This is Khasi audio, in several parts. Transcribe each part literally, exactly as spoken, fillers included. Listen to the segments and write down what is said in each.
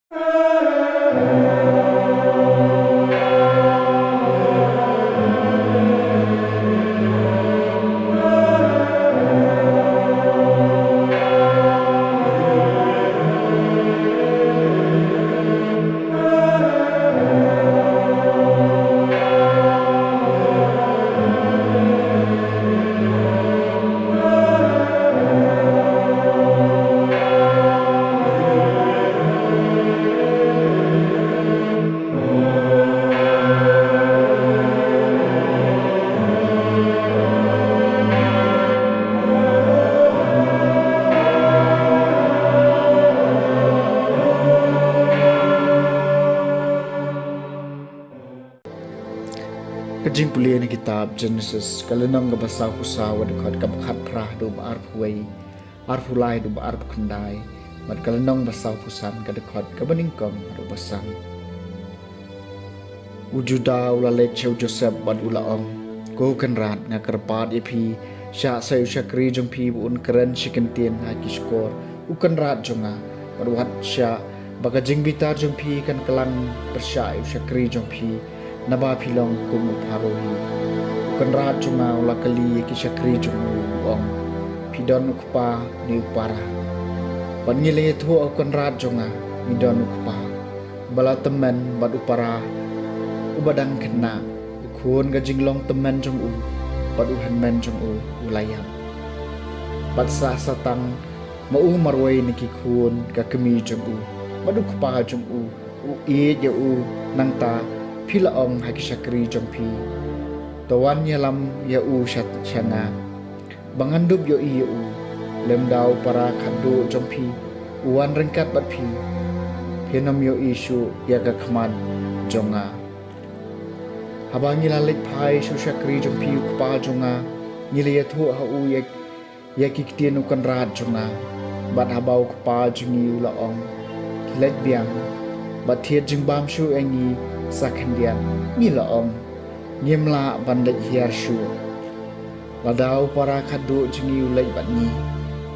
Ka jingpule na kitab Genesis, ka lynnong kaba sawphew saw, ka dkhot kaba khatphra haduh ba arphew wei, arphew lai haduh ba arphew khyndai, bad ka lynnong ba sawphew san, ka dkhot kaba nyngkong haduh ba san. U Judah u la leit sha u Joseph bad u la ong, Ko Kynrad, nga kyrpad ïa phi, shah sa ïa u shakri jong phi ba un kren shi kyntien ha ki shkor u kynrad jong nga, bad wat shah ba ka jingbitar jong phi kan kylla pyrshah ïa u shakri jong phi, naba phi long kum u Pharaoh hi. U kynrad jong nga u la kylli ïa ki shakri jong u, u ong, Phi don u kpa ne u para? Bad ngi la ïathuh ha u kynrad jong nga, Ngi don u kpa ba la tymmen bad u para uba dang khynnah, u khun ka jinglong tymmen jong u, bad u hynmen jong u u la ïap. Bad sah sa tang ma u marwei na ki khun ka kmie jong u, bad u kpa jong u u ïeit ïa u. Nangta phi la ong ha ki shakri jong phi, To wan ïalam ïa u sha, sha nga, ba ngan dup ïohi ïa u. Lymda u para khatduh jong phi u wan ryngkat bad phi, phin ym ïohi shuh ïa ka khmat jong nga. Haba ngi la leit phai sha u shakri jong phi u kpa jong nga, ngi la ïathuh ha u ïa, ïa ki ktien u kynrad jong nga. Bad haba u kpa jong ngi u la ong, Khie leit biang bad thied jingbam shuh ïa ngi sa khyndiat, ngi la ong, Ngim lah ban leit hiar shuh. Lada u para khatduh jong ngi u leit bad ngi,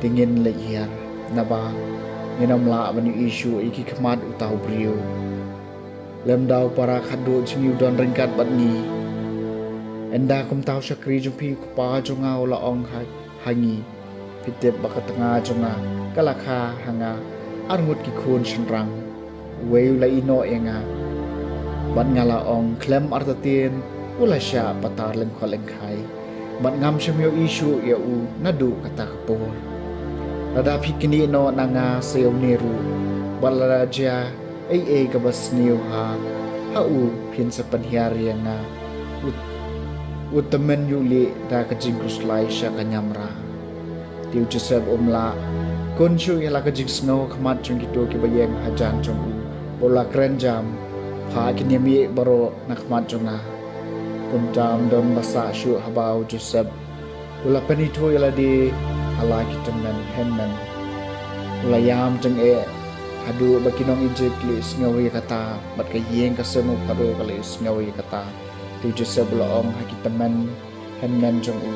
te ngin leit hiar, naba ngin ym lah ban ïohi shuh ïa ki khmat uta u briew. Lymda u para khatduh jong ngi u don ryngkat bad ngi. Ynda kumta u shakri jong phi u kpa jong nga u la ong ha, ha ngi, Phi tip ba ka tnga jong nga ka la kha ha nga arngut ki khun shynrang. Uwei u la ïehnoh ïa nga, bad nga la ong, khlem artatien u la shah patar lyngkhot lyngkhai, bad ngam shym ïohi shuh ïa u naduh kata ka por. Lada phi knieh noh na nga sa ïa une ruh, bad lada jia ei ei kaba sniew ha, ha u, phin sa pynhiar ïa nga u, u tymmen ïuhlieh da ka jingkhuslai sha ka niamra. Te u Joseph um lah kun shuh ïa la ka jingsngew ha khmat jong kito kiba ïeng hajan jong u, ba u la kren jam, Phah ki niam ïeh baroh na khmat jong nga. Kumta ym don ba sah shuh haba u Joseph u la pynithuh ïa lade ha la ki tymmen hynmen. U la ïam tyngeh haduh ba ki nong Ijipt ki la ïohsngew ïa kata, bad ka ïing ka sem u Pharaoh ka la ïohsngew ïa kata. Te u Joseph u la ong ha ki tymmen hynmen jong u,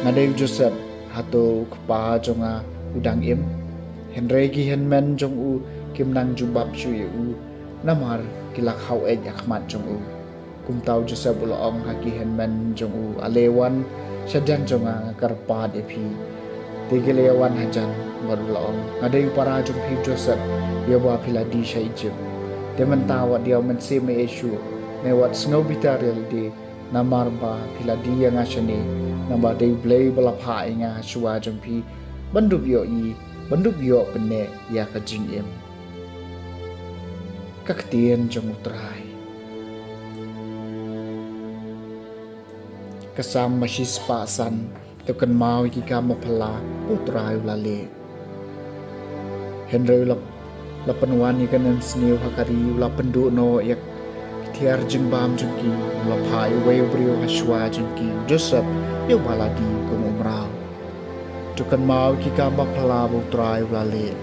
Nga dei u Joseph, hato u kpa jong nga u dang im? Hynrei ki hynmen jong u kim nang jubab shuh ïa u, namar ki la khaw-eit ha khmat jong u. Kumta u Joseph u la ong ha ki hynmen jong u, Ale wan shajan jong nga, nga kyrpad ïa phi. Te ki la ïa wan hajan bad u la ong, Nga dei u para jong phi u Joseph, ïa uba phi la die sha Ijipt. Te mynta wat diaw mynsiem ei ei shuh, ne wat sngew bitar ïa lade, namar ba phi la die ïa nga shane, naba dei U Blei ba la phah ïa nga ha shuwa jong phi ban dup ïohi, ban dup ïoh pynneh ïa ka jingim. Ka ktien jong U Trai. Ka Salm ba shispah san. To kynmaw ïa ki kam ba phylla ba U Trai u la leh. Hynrei u la, la pynwan ïa ka nemsniew ha ka ri, u la pynduh noh ïa ka thiar jingbam jong ki, u la phah ïa uwei u briew ha shuwa jong ki, u Joseph, ïa uba la die kum u mraw. To kynmaw ïa ki kam ba phylla ba U Trai u la leh.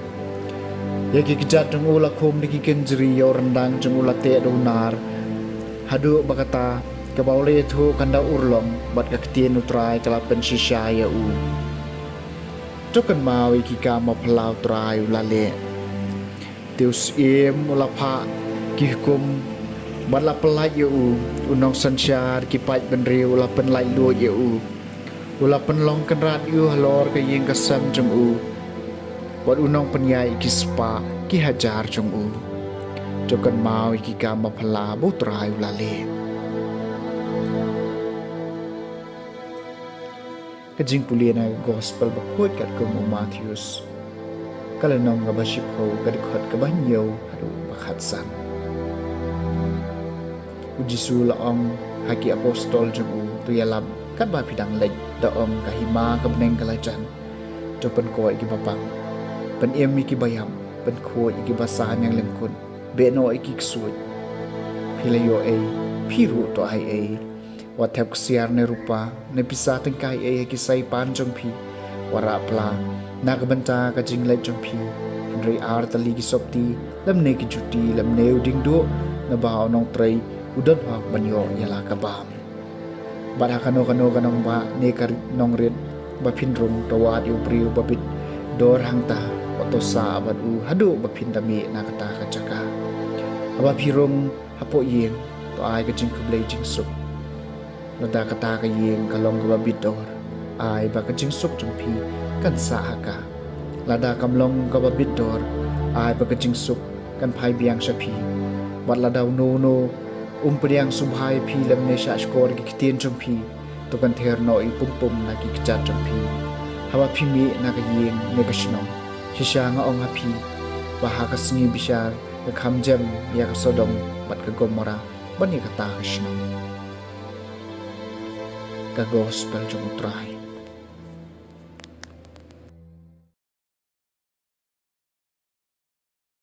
Ïa ki kjat jong u la khum da ki kynjri, ïa u ryndang jong u la teh da u nar. Haduh ba kata kaba u la ïathuh kan da urlong, bad ka ktien U Trai ka la pynshisha ïa u. To kynmaw ïa ki kam ba phylla U Trai u la leh. Te u syiem u la phah ki hukum bad la pyllait ïa u. U nongsynshar ki paid bynriew u la pynlait luid ïa u. U la pynlong kynrad ïa u halor ka ïing ka sem jong u. Bad u nongpynïaid ki spah ki hajar jong u. To kynmaw ïa ki kam ba phylla ba U Trai u la leh. Ka jingpule na ka gospel ba khuid katkum u Mathaios. Ka lynnong kaba shiphew, ka dkhot kaba hynñiew haduh ba khatsan. U Jisu la ong ha ki apostol jong u, to ïalap katba phi dang leit. Da ong ka hima ka bneng ka la jan. To pynkoit ïa ki bapang, pynim ïa ki baïap, pynkhuid ïa ki basaiñ lyngkut, beh noh ïa ki ksuid. Phi la ïoh ei, phi ruh to ai ei. Wat thep ksiar ne rupa ne pisa tyngkai ei ha ki saipan jong phi. Wat rah pla na ka bynta ka jingleit jong phi. Hynrei ar tylli ki sopti, lymne ki juti, lymne u diengduh, naba u nongtrei u don hok ban ïoh ïa la ka bam. Bad ha kano kano ka nongbah ne ka nongrit ba phin rung, to wad ïa u briew ba bit dor hangta, bad to sah bad u haduh ba phin da mih na kata ka jaka. Haba phi rung hapoh ïing, to ai ka jingkhublei jingsuk. Lada kata ka ïing ka long kaba bit dor, ai ba ka jingsuk jong phi kan sah ha ka. Lada kam long kaba bit dor, ai ba ka jingsuk kan phai biang sha phi. Bad lada uno uno um pdiang sngewbha ïa phi lymne shah shkor ïa ki ktien jong phi, to kan ther noh ïa u pum pum na ki kjat jong phi. Haba phi mih na ka ïing ne ka shnong, shisha nga ong ha phi ba ha ka sngi bishar ka kham jem ïa ka Sodom bad ka Gomorrah ban ïa kata ka shnong. Ka gospel jong U Trai.